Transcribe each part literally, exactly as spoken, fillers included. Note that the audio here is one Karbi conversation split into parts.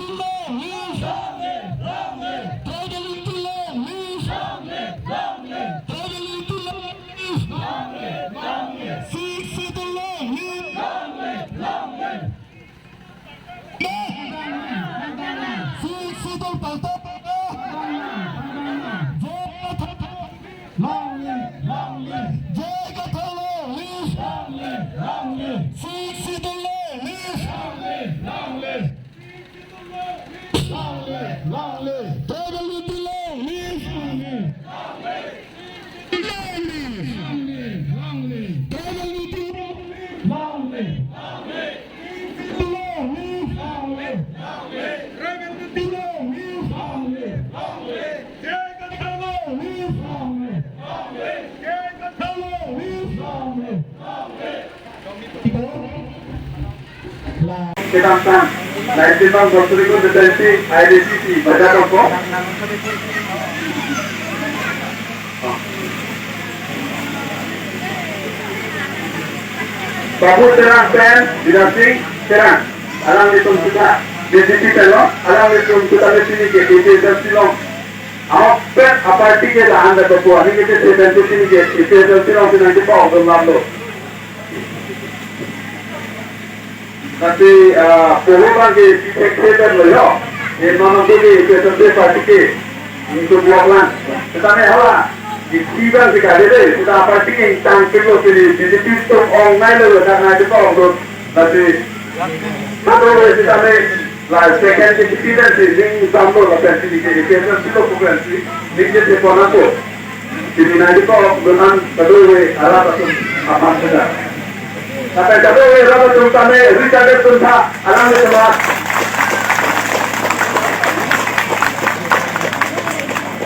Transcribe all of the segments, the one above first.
Long live! Long live! Tribal unity long live! Long live! Long live! Tribal unity long live! Long live! Long live! Sixth Schedule long live! Long live! Long live! Sixth Schedule pangtang! Long live! Long live! J I Kathar long live! Long live! Long live! Sixth Schedule long live! Long live! Long live! Long live! Long live! Tribal unity long live! Long live! Long live! Long live! Long live! Tribal unity long live! Long live! Long live! Long live! Long live! Tribal unity long live! Long live! Long live! J I Kathar long live! Long live! Long live! J I Kathar long live! Long live! Long live! Kedamtang, nineteen nong Bosrikun Detensi I D C C, Bajar Toko. Babu Terang pen, Dinar Sing Terang. Alanglitum sita B J P pen lo, alanglitum sita le sini ke A P H L C long. Ahok pen aparty ke la-an da kepu, ani ke seventy sini ke A P H L C long sini ke pa ogam lam lo. Nanti, ah, poho bang ke sixth Schedule lo yo. Ini nono ke ke ke party ke. Ini tu buat lang. Tetapi hala, di tiga si kali deh, kita party ke tang ke lo sini, di di piston ong nai lo, karena itu ong tu. Nanti, satu lo kita ni, la second ke kita si, ini sampo la pensi di ke, ke silo ko pensi, ini ke sekolah tu. Sini nanti ko dengan kedua arah atum aman sudah. Sampai kedua arah atum kami Richard Tuntha, alam semua.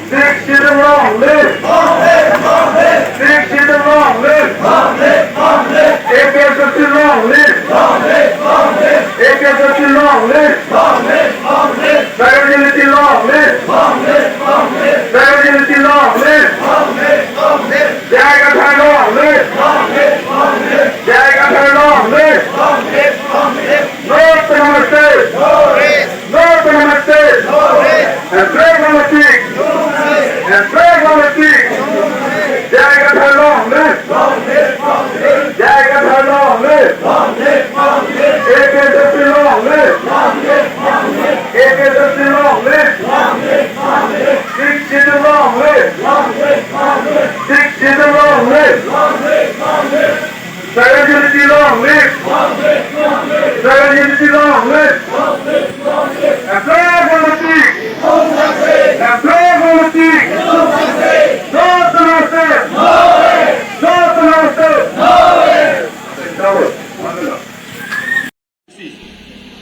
Sixth Schedule long live! Sixth Schedule long live! A P H L C long live! A P H L C long live! Tribal unity long live! Tribal unity long live! J I Kathar long live! J I Kathar long live! No autonomous state! No autonomous state! And flag on the peak! And flag on the peak! J I Kathar long live! J I Kathar long live! A P H L C long live! A P H L C long live! Sixth Schedule long live! Sixth Schedule long live! Tribal unity long live! Tribal unity long live! And flag on the peak! And flag on the peak! No autonomous state! No autonomous state!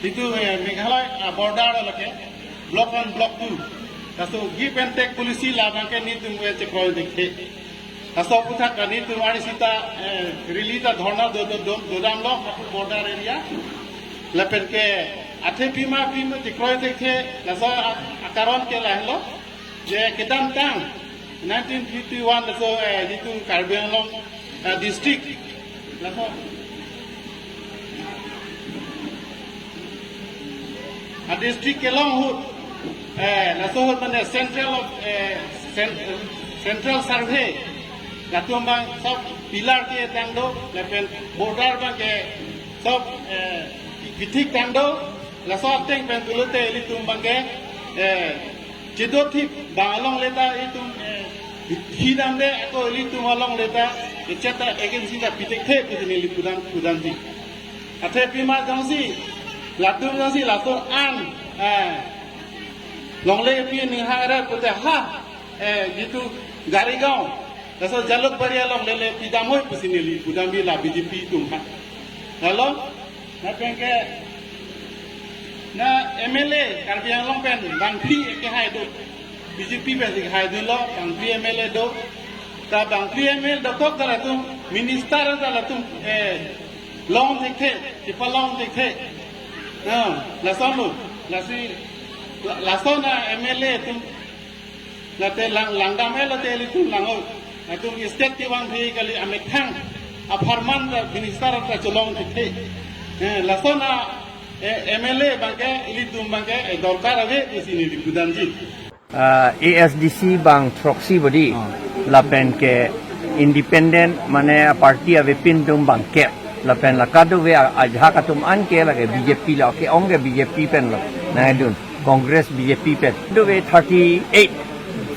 Situ, eh, Meghalaya, ah, border along ke, block one, block two. Laso give and take policy labang ke nelitum ke chekroi thekthe. Laso aphuthak ke nelitum ari sita, eh, rally ta dharna do, do, do, dodamlo, hapu border area. Lapen ke athe pima pima chekroi thekthe, laso a-, akaron ke lahelo. Je kedamtang nineteen fifty-one laso, eh, jitu Karbi Anglong, eh, district. Laso, ah, district kelong ahut, eh, laso ahut mane central of, eh, cen-, central survey. Latum abang sob pillar ke tangdo, lapen border abang ke sob, eh, kethik tangdo, laso ateng pen pulote ilitum abang ke, eh, chedothip abang alongle ta itum, eh, hidamde ako ilitum alongle ta, eh, cheta agency ta pithekthe pusi neli pudam, pudamji. Athe pima jongsi, latum jongsi latum an, eh, longle pi ning ha re pute ha, eh, jitu Garigaon. Laso Jalukbari along lele pidam hoi pusi neli pudamji la B J P atum ha. Lalu, lapen ke, na M L A Karbi Anglong pen bangphli kehai do. B J P pen si kehai dolo, bangphli M L A do. Ta bangphli M L A dokok ta latum, minister ta latum, eh, long thekthe, chepalong thekthe. Ah, lason lo, lasi, la-, lason a M L A atum, late lang, langdam he late ilitum lang-o. Latum state kevang phi kali amethang apharman ta minister ta cholong thekthe. Eh, lason a Eh, M L A abangke, ilitum abangke, eh, dorkar ave, isi neli pudamji. Ah, A S D C abang throksi bodi, lapen ke independent mane party avepin atum abang kep. Lapen la kadokave a-, ajahak atum an ke lake B J P lo, ke-ong ke B J P pen lo. Nangdun, Congress B J P pen. Kadokave thirty-eight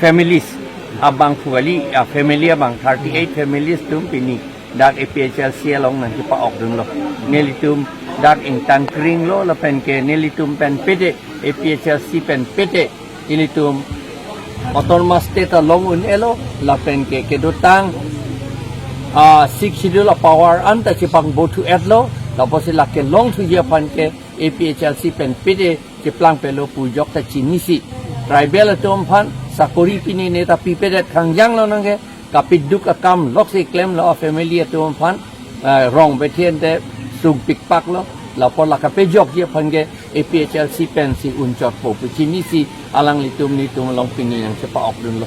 families abangphu kali, a family abang thirty-eight families atum pini dak A P H L C along nangchepa-okdunlo. Nelitum dak ingtang kringlo lapen ke nelitum pen pede, A P H L C pen pede, ilitum autonomous state along un-elo, lapen ke kedotang, ah, Sixth Schedule a-power anta chepangbo thu-etlo, lapusi lake longthuji aphan ke A P H L C pen pede cheplang pelo pu ajok ta chinisi. Tribal atum aphan sakori pini neta pipedet khangjang lo nangke, kapiduk akam loksi klemlo, a family atum aphan, eh, rong bethen te sungpikpak lo, lapu la kapejokji aphan ke A P H L C pensi unchotpo pu chinisi alanglitum nelitum along pini nangchepa-okdunlo.